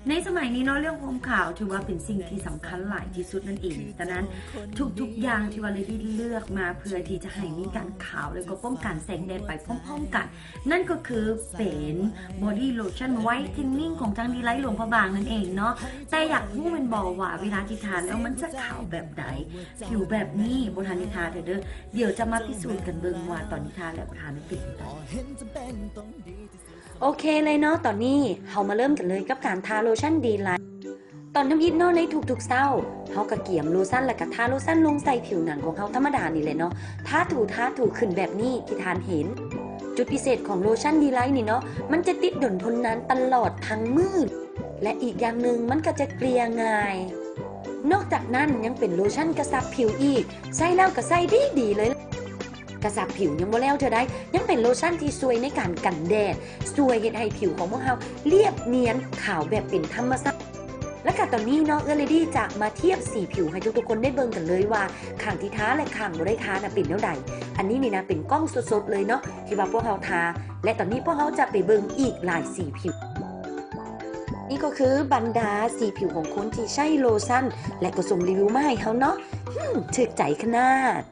ໃນສະໄໝນີ້ເນາະ ເລື່ອງຄວາມຂາວຖືວ່າເປັນສິ່ງທີ່ສຳຄັນຫຼາຍທີ່ສຸດນັ້ນເອງ. ສະນັ້ນ ທຸກໆຢ່າງທີ່ວ່າເລດີ້ເລືອກມາເພື່ອທີ່ຈະໃຫ້ມີການຂາວ ແລ້ວກໍປ້ອງກັນແສງແດດໄປພ້ອມໆກັນ ນັ້ນກໍຄືເປັນ Body Lotion Whitening ຂອງທາງ D-Lite ຫຼວງພະບາງນັ້ນເອງເນາະ. ແຕ່ຢາກຮູ້ແມ່ນບໍ່ວ່າເວລາທີ່ທາແລ້ວມັນຈະຂາວແບບໃດ, ຜິວແບບນີ້ບໍ່ທັນໄດ້ທາເທື່ອເດີ້. ດຽວຈະມາພິສູດກັນເບິ່ງວ່າຕອນທີ່ທາແລ້ວທາແລ້ວເປັນຈັ່ງໃດ. ໂອເຄເລີຍເນາະ, ຕອນນີ້ເຮົາມາເລີ່ມກັນເລີຍກັບການທາໂລຊັນ D-Lite. ຕອນທຳອິດເນາະ ໃນທຸກໆເຊົ້າ ເຮົາກະກຽມໂລຊັນ ແລ້ວກະທາໂລຊັນລົງໃສ່ຜິວໜັງຂອງເຮົາທຳມະດານີ້ແຫຼະເນາະ. ທາຖູ ທາຖູຂຶ້ນແບບນີ້ທີ່ທ່ານເຫັນ. ຈຸດພິເສດຂອງໂລຊັນ D-Lite ນີ້ເນາະ ມັນຈະຕິດດົນທົນນານຕະຫຼອດທັງມື້ ແລະ ອີກຢ່າງໜຶ່ງມັນກະຈະເກລ່ຍງ່າຍ. ນອກຈາກນັ້ນຍັງເປັນໂລຊັນກະຊັບຜິວອີກ, ໃຊ້ແລ້ວກະໃຊ້ດີໆເລີຍ. ກະຊັບຜິວຍັງບໍ່ແລ້ວເທື່ອໃດ, ຍັງເປັນໂລຊັນທີ່ຊ່ວຍໃນການກັນແດດ, ຊ່ວຍເຮັດໃຫ້ຜິວຂອງພວກເຮົາລຽບນຽນຂາວແບບເປັນທຳມະຊາດ. ແລະກະຕອນນີ້ເນາະ ເອື້ອຍເລດີ້ຈະມາທຽບສີຜິວໃຫ້ທຸກໆຄົນໄດ້ເບິ່ງກັນເລີຍວ່າ ຂ້າງທີ່ທາ ແລະ ຂ້າງບໍ່ໄດ້ທານະເປັນແນວໃດ. ອັນນີ້ນີ້ນະ ເປັນກ້ອງສົດໆເລີຍເນາະ ທີ່ວ່າພວກເຮົາທາ ແລະ ຕອນນີ້ພວກເຮົາຈະໄປເບິ່ງອີກຫຼາຍສີຜິວ. ນີ້ກໍຄືບັນດາສີຜິວຂອງຄົນທີ່ໃຊ້ໂລຊັນ ແລະ ກໍສົ່ງຣີວິວມາໃຫ້ເຮົາເນາະ. ຫືມ ຖືກໃຈຂະໜາດ.